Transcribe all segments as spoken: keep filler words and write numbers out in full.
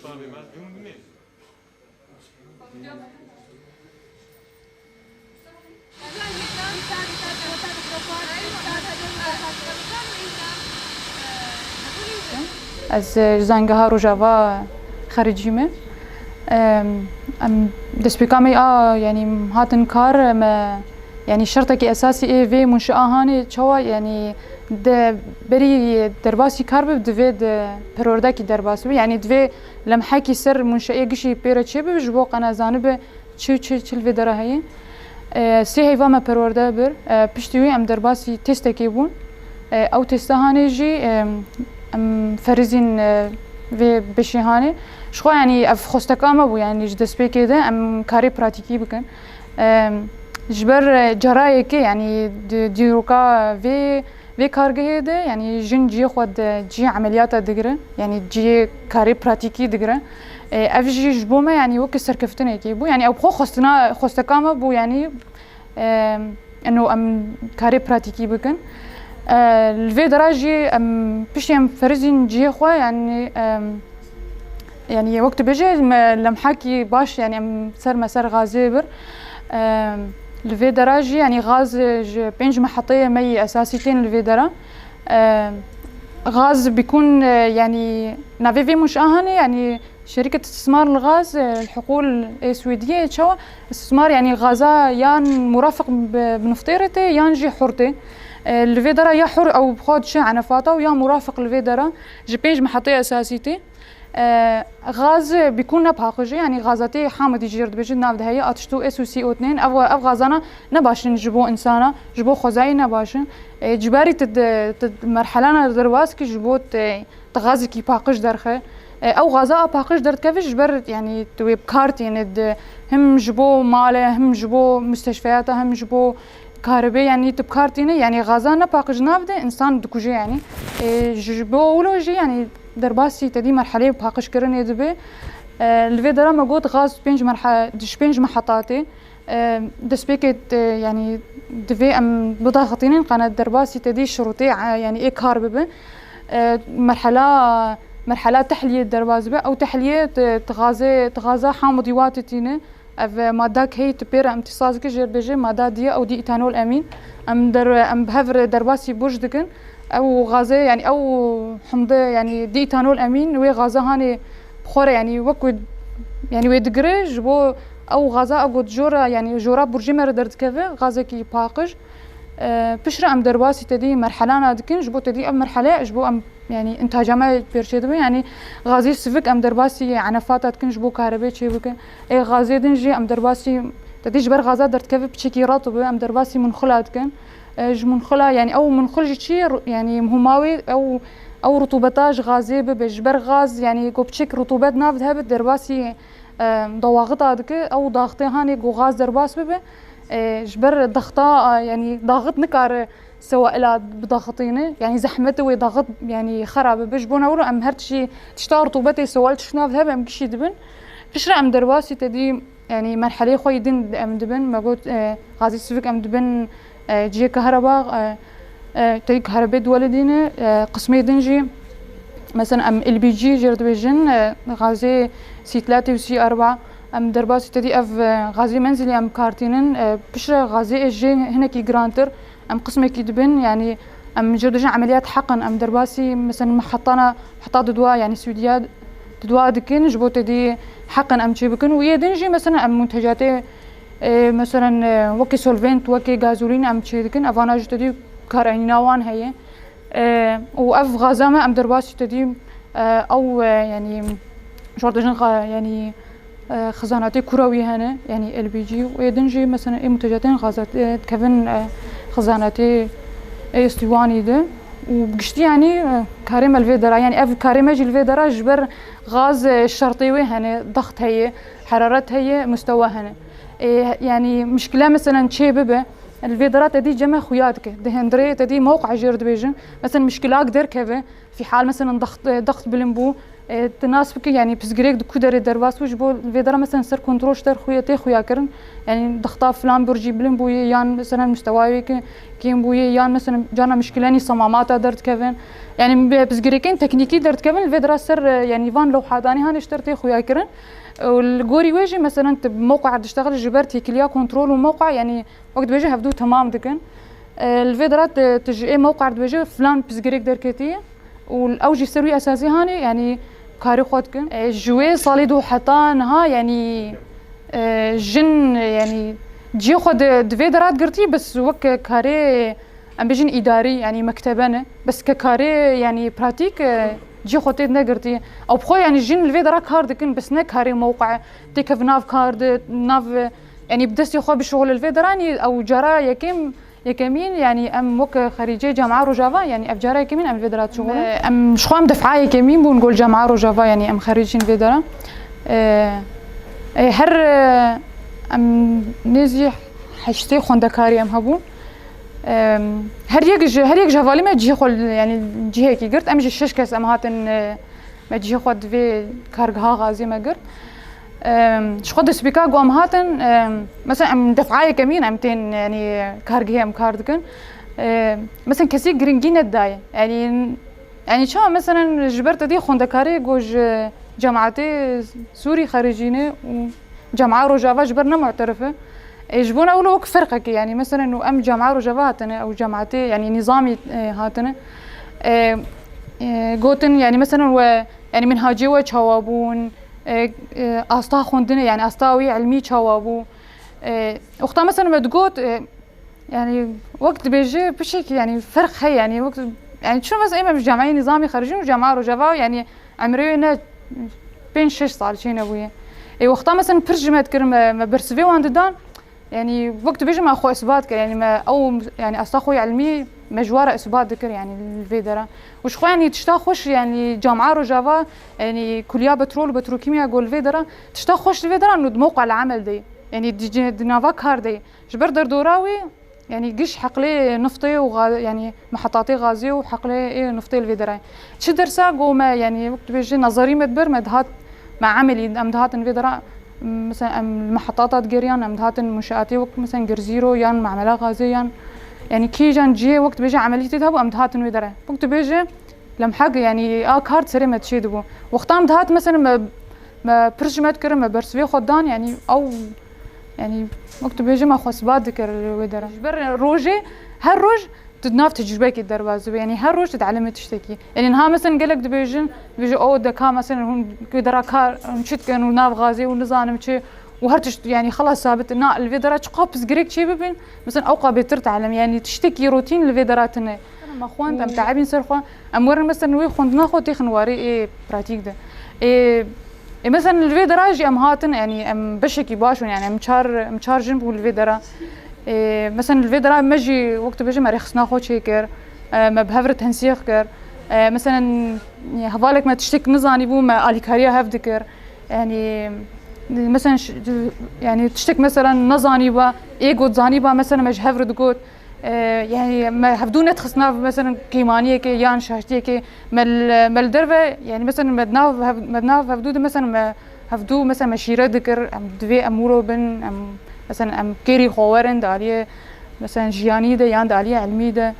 Ez, e, ji zangeha Rojava xericî me. Em, em destpêka me a, yanî hatin kar me, yanî şertekî esasî ê vê munşia hanê çawa, yanî de berî derbasî kar bib, divê de perwerdekî derbas bib. Yanî divê lemhekî ser munşeiyê gişî pê re çêbib, ji bo qena zanibe çi, çi, çi li vê dera heye. E, sê heyva me perwerde bir. E, piştî wî em derbasî testekê bûn. E, ew testa hanê jî, e, em ferizîn, e, vê beşê hanê. Ji xwe, yanî ev xwesteka me bû, yanî ji destpêkê de em karê pratîkî bikin. E, ji ber, e, carayekê, yanî di dîroka vê Vê kargehê de, yanî jin cihê xwe di cihê emeliyata digirin, yanî cihê karê pratîkî digirin. E, ev jî ji bo me, yanî weke serkeftinekê bû. Yanî ew bi xwe xwestina, xwesteka me bû, yanî, e, eno em karê pratîkî bikin. E, li vê dera jî em piştî em ferizîn cihê xwe, yanî, e, Yanî wek tu bêjî, me lemhekî baş, yanî em ser me ser gazê bir. Em, li vê dera jî, yanî gaz ji pênc meheteyê me yî esasî tên li vê dera. Em, gaz bikun, e, yanî navê vê mûşa hene, yanî şerîket istismar li gaz, e, li hiqûl ê Swêdiyê çawa istismar, yanî gaza yan murafiq bi, bi niftê re tê, yan jî hur tê. E, li vê dera ya hur ew bi xwe diçe enefata û ya murafiq li vê dera ji pênc meheteyê esasî tê. E, gaz bikûn ne paqij e, yanî gazetê Hamidî jê re dibêjin nav de heye, A T Ş û S û C O tên. Ev, ev gazana ne baş in ji bo insana, ji bo xwezayî ne baş in. E, ji berî tu di, tu di merhelana derbas kî ji bo te, te gazekî paqij derxe. E, ew gaza a paqij derdikeve ji ber, yanî tu wê bi kar tîne di, him ji bo malê, him ji bo musteşfeyata, him ji bo karibê, yanî tu bi kar tîne, yanî gaza ne paqij nav de însan dikuje, yanî. E, ji bo wilo jî, yanî derbasî te dî merheleyê paqijkirinê dibe. E, li vê dera me got gaz pênc merhe-, ji pênc mehetatê. E, destpêkê te, yanî divê em bidaxitînin qene derbasî te dî şirûtê, e, yanî ê kar bibe. E, merhela, merhela tehliyê derbas be. Ew tehliyê te, te gazê, te gaza hamûdî wa titîne. Ev, e, madda key tu pê re imtîsaz dike, jê re bêje madda diye, ew dî îtanol emîn. Em der-, em bi hev re derbasî burj dikin. Ew gaze, yanî ew humde, yanî dî îtanol emîn, wê gaza hanê bi xwe re, yanî wek wê, yanî wê digire, ji bo ew gaza a got jora, yanî jora burjê me re derdikeve, gazekî paqij. E, piştre em derbasî te dî merhelana dikin, ji bo te dî ev merhele, ji bo em Yanî, întaca me pêr çêdibe, yanî, gazê sivik em derbasî enefata dikin ji bo karebê çêbikin. Ê gazê din jî em derbasî, te dî ji ber gaza derdikeve piçekî ret be, em derbasî munxila dikin. E, ji munxila, yanî, ew munxil jî çi ye? Ru-, yanî, muhima wê ew, ew rutubeta ji gazê bibe. Ji ber gaz, yanî, ku piçek rutubet nav de hebe, derbasî, e, dawaxita dike, ew daxtê hanê ku gaz derbas bibe. E, ji ber daxta, e, yanî, daxit nikare sewaila bidaxitîne, yanî zehmet e wê daxit, yanî xera bibe. Ji bona wilo em her tiştî, tişta rutubetê sewal tişt nav de hebe em gişî dibin. Piştre em derbasî te dî, yanî merheleyê xwe yî din em dibin. Me got, e, gazî sivik em dibin, e, cihê kahreba, e, e, te dî kahrebê duwelidîne, e, qismê din jî, mesela em L P G jê re dibêjin, e, gazê sî tlatê û sî erba. Em derbasî te dî ev, e, gazê menzilî em kartînin, e, piştre gazê ê jê hinekî girantir. Em qismekî dibin, yanî em ji dijin emeliyat heqin, em derbasî, mesela, mehetana, heta didwa, yanî Swîdiya didwa dikin, ji bo te dî heqin em çê bikin. Û yê din jî, mesela, em muntecatê, e, mesela, e, wekî solvent, wekî gazolîn em çê dikin, evana jî te dî karenîna wan heye. E, û ev gaza me em derbasî te dî, e, ew, e, yanî, ji dijin qa-, yanî, e, xizanatê kura wî hene, yanî L P G, û ê din jî, mesela, ê muntecatên xazat-, e, dikevin, e, xizanatê, e, Îstîwanî de. Û bi giştî, yanî, e, karê me li vê dera, yanî ev karê me jî li vê dera ji ber gaz, e, şertê wê hene, daxt heye, heraret heye, mustewa hene. E, yanî mişkile, mesela, çê bibe, li vê dera te dî cem e xuya dike. Di hundirê te dî mewqe jê re dibêjin. Mesela, mişkilak derkeve, fîhal, mesela, daxt, e, daxt bilind bû, E, tu nas bike, yanî pirsgirêk di ku derê derbas bû, ji bo vê dera mesela ser kontrol ji te re xuya, tê xuya kirin. Yanî dixta filan burcî bilind bûye, yan mesela mistewayê wê ke kêm bûye, yan mesela carna mişkilenî semamata derdikevin. Yanî bi pirsgirêkên teknîkî derdikevin, li vê dera ser, e, yanî van lewhadanî hanê ji te re tê xuya kirin. Û li gorî wê jî mesela tu mewqe'a diştexilî ji ber têkiliya kontrol û mewqe'a, yanî wek dibêje hevdû temam dikin. E, li vê dera tu, tu ji ê mewqe'a dibêje filan pirsgirêk derketiye. Û ew jî ser wî esasî hanê, yanî karê xwe dikin. E, ji wê salê de heta niha, yanî, e, jin, yanî cihê xwe di, di vê dera digirtî, bes wek karê, em bêjin îdarî, yanî mektebe ne. Bes ke karê, yanî pratîk, e, cihê xwe tê negirtî. Ew bi xwe, yanî jin li vê dera kar dikin, bes ne karê mewqe. Têkev nav kar de, nav, yanî bi destê xwe bişuxule li vê dera, yanî ew cara yekem Yekemîn, yanî em wek xerîcê Camiya Rojava, yanî ev cara yekemîn em li vê dera dişuxulin. Em ji xwe em def'a yekemîn bûn gol Camiya Rojava, yanî em xerîcîn vê dera. E, e, her, e, em nêzî heştê xwendekarî em hebûn. E, her yek ji, her yek ji hevalî me cihê xwe, yanî cihekî girt. Em jî şeş kes em hatin, e, Me cihê xwe di vê kargeha gazê me girt. Em, ji xwe destpêka ku em hatin, em, mesela em def'a yekemîn em tên, yanî kargehê em kar dikin. Em, mesela kesî giringî nedayê. Yanî, yanî çawa mesela ji ber te dî xwendekarê ku ji cemaetê Sûrî xericîne û Cema Rojava ji ber ne mu'terif e. Ê, ji bona wilo wek ferqekê, yanî, meselen, û em Cema Rojava hatine, ew cemaetê, yanî, nîzamî, e, hatine. E, e, gotin, yanî, meselen, we, yanî, minhacê we çawa bûn, e, e, asta xwendinê, yanî, asta wî ilmî çawa bû. E, wexta, meselen, me digot, e, Yanî, wek dibêje pişekî, yanî, ferq heye, yanî, wek, yanî, çi mesela, ême ji camiya nîzamî xerijin û camiya Rojava, yanî, emrê wê ne pênc şeş sal çênebûye. Ê, wexta, mesela, pirs ji me dikirin, me, me bersivê wan didan, yanî, wek dibêje me xwe isbat kir, yanî, me ew, yanî, asta xwe ilmî me ji wan re isbat dikir, yanî, li vê dera. Û ji xwe, yanî, tişta xweş, yanî, camiya Rojava, yanî, kuliya petrol û petrokîmya ku li vê dera, tişta xweş li vê dera, nû di mewqe'a li emel de ye. Yanî, di, di nava kar de ye. Ji ber derdora wê, yanî giş heqlê niftê û ga-, yanî mihetatê gazê û heqlê ê niftê li vê derayê. Çi dersa ku me, yanî wek dibêje nazarî me diber, me dihat, me emelî, em dihatin vê dera, mesela em li mehetata digeriyan, em dihatin munşeatê wek mesela Girzîro yan Mamela Gazê yan, yanî kîjan cihê wek dibêje emelî tê de hebû, em dihatin wê dera. Wek dibêje lemhek, yanî a kar serê me çê dibû. Wexta em dihat mesela me, me pirs ji me dikirin, me bersivê xwe dan, yanî ew Yanî, wek tu bêjî, me xwe spas dikir li wê dera. Ji ber rojê, her roj tu di nav tecrûbekê derbas dibî. Yanî, her roj tu dielimî tiştekî. Yanî, niha, mesela, gelek dibêjin, dibêjin, "O, deka, mesela, hûn wê dera kar, hûn çi dikin û nav gazê û nizanim çi û her tişt, yanî, xelas sabit." Na, li vê dera çiqas pirsgirêk çê bibin, mesela, ewqa bêtir dielim. Yanî, tiştekî rotîn li vê dera tune. Me xwend, em teibîn ser xwe. Em werin, mesela, wê xwendina xwe têxin warê ê pratîk de. Ê, Ê, mesela, li vê dera jî em hatin, yanî em beşekî baş bûn, yanî em çar, em çar jin bûn li vê dera. Ê, mesela, li vê dera me jî, wek tu bêjî, me rêxistina xwe çêkir, e, me bi hev re tensîq kir. E, mesela, hevalek me tiştek nizanîbû, me alîkariya hev dikir. Yanî, mesela, ş-, yanî tiştek, mesela, nezanîba, ê got zanîba, mesela, me ji hev re digot. E, yanî me hevdû nedixist nav, mesela, kêmaniyekê yan şaştiyekê me li, me li derve, yanî, mesela, me di nav hev-, me di nav hevdû de, mesela, me hevdû, mesela, me şîret dikir, em divê em wilo bin, em, mesela, em kêrî xwe werin di aliyê, mesela, jiyanî de yan di aliyê ilmî de.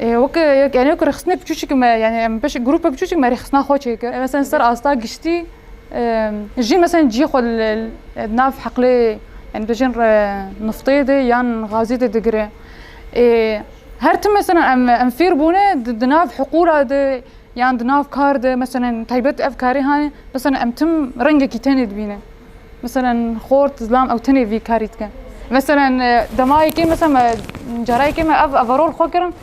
E, wek, yanî, wek rêxistinek biçûçik me, yanî, em beş, grûpek biçûçik me rêxistina xwe çêkir. E, mesela, ser asta giştî, Em, jî, mesela, cî xwe li, li, di nav heqlê, yanî, dibêjin re niftê de yan gazê de digire. Ê, her tim, mesela, em, em fêr bûne di, di nav hiqûla de yan di nav kar de, mesela, taybet ev karê hane, mesela, em tim rengekî tenê dibîne. Mesela, xort, zilam, ew tenê vî karî dikin. Mesela, e, demayekê, mesela, me, carayekê me ev, ev overol xwe kirin,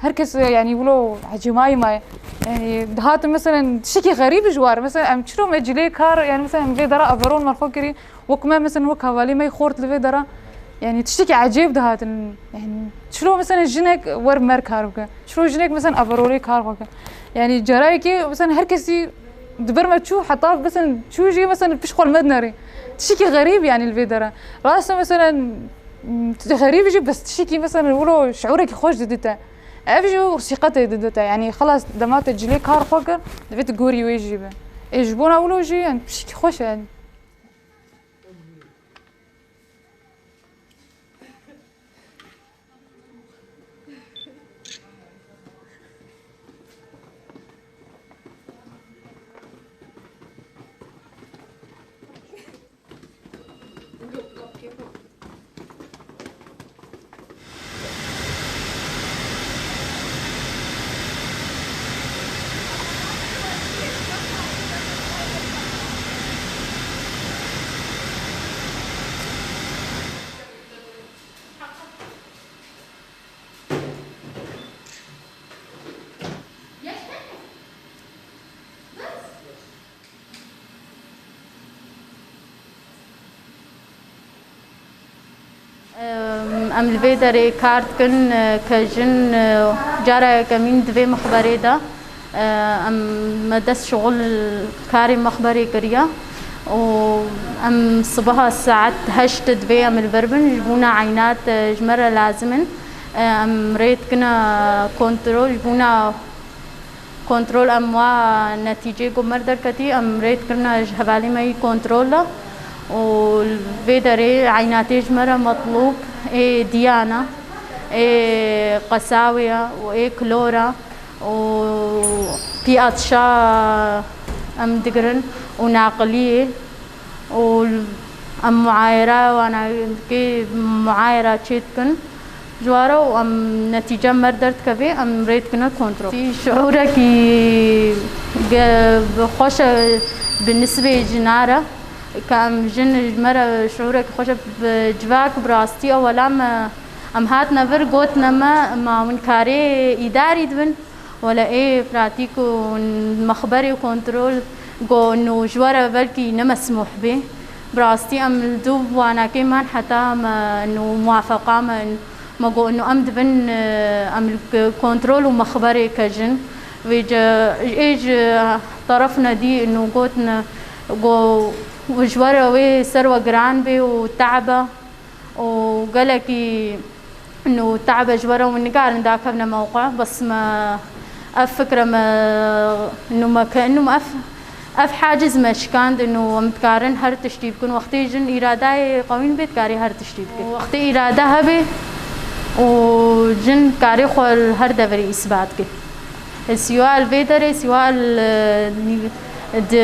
Her kes, e, yanî, wilo ecêmayî maye. Yanî, dihatin, meselen, tiştekî xerîb ji war. Meselen, em çilo me cilê kar, yanî, meselen, em vê dera averol me xwe kirî. Wek me, meselen, wek hevalê me xort li vê dera. Yanî, tiştekî ecêb dihatin. Yanî, çilo, meselen, jinek wer mer kar bike. Çilo jinek, meselen, averolê kar xwe ke. Yanî, carayekê, meselen, her kesî di ber me çû, heta, meselen, çû jî, meselen, pişt xwe li me dinerî. Tiştekî xerîb, yanî, li vê dera. Rast e, meselen, Xerîb jî bes tiştekî, mesela, wilo şiûrekî xweş didite. Ev jî sîqetê didite. Yanî, xelas, dema te cilê kar xwe kir, divê tu gorî wê jî be. Ê, ji bona wilo jî, em pişikî xweş e, yanî. Em, em li vê derê kar dikin, e, ke jin, e, cara yekemîn di vê mixberê de, e, em, me dest şixul karê mixberê kiriye û em sibeha saet heşt divê em li vir bin, ji bona eynat, e, ji me re lazim in. E, em rê dikine kontrol, ji bona kontrol em wa netîcê ku me derketî, em rê dikirine ji hevalê me yî kontrol de û li vê derê eynatê ji me re metlûb ê diyan e, ê qesawê ye û ê klor e û pî atişa em digirin û naqiliyê. û em muayera wana kê muayera çê dikin ji wara û em netîce me derdikevê, em rê dikine kontrol. Şiûrekî ge-, bi xweş e bi nisbê jina re, ke em jin ji me re şiûrekî xweş e bi civak, bi rastî ewela me em hatine vir gotine me, ma hûn karê îdarî dibin. Wele ê pratîk û mexberê û kontrol go nû ji we re belkî ne mesmûh bê. Bi rastî em li dû wanakê man heta me nû muwafeqa me, me go nû em dibin, e, em li k-, kontrol û mexberê kejin. Vê ce ê ji terefne dî nû gotin go ji we re wê ser we giran bê û te'b e. û gelekî nû te'be ji we re hûn nikarin dakevne mewqe, bes me ev fikre me nû me ke nû me ev, ev haciz me şikand nû em dikarin her tiştî bikin. Wextê jin îradayê qewîn bê dikarî her tiştî bike. Wextê îrade hebe û jin karê xwe li her deverê îsbat bike. Siwa li vê derê, siwa li, e, di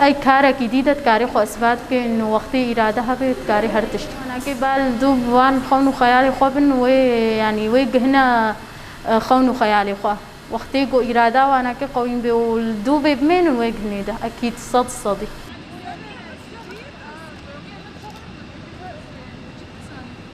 ey karekî dî de dikarî xwe isbat bike, û wextê îrade hebe dikarî her tişt. Wanakê bal dû bi wan xewn û xeyalê xwe bin, wê, yanî wê gihine, e, xewn û xeyalê xwe. Wextê ku îrada wanakê qewîn bê û li dû bê bimênin wê gihnê de, ekîd sed sedî.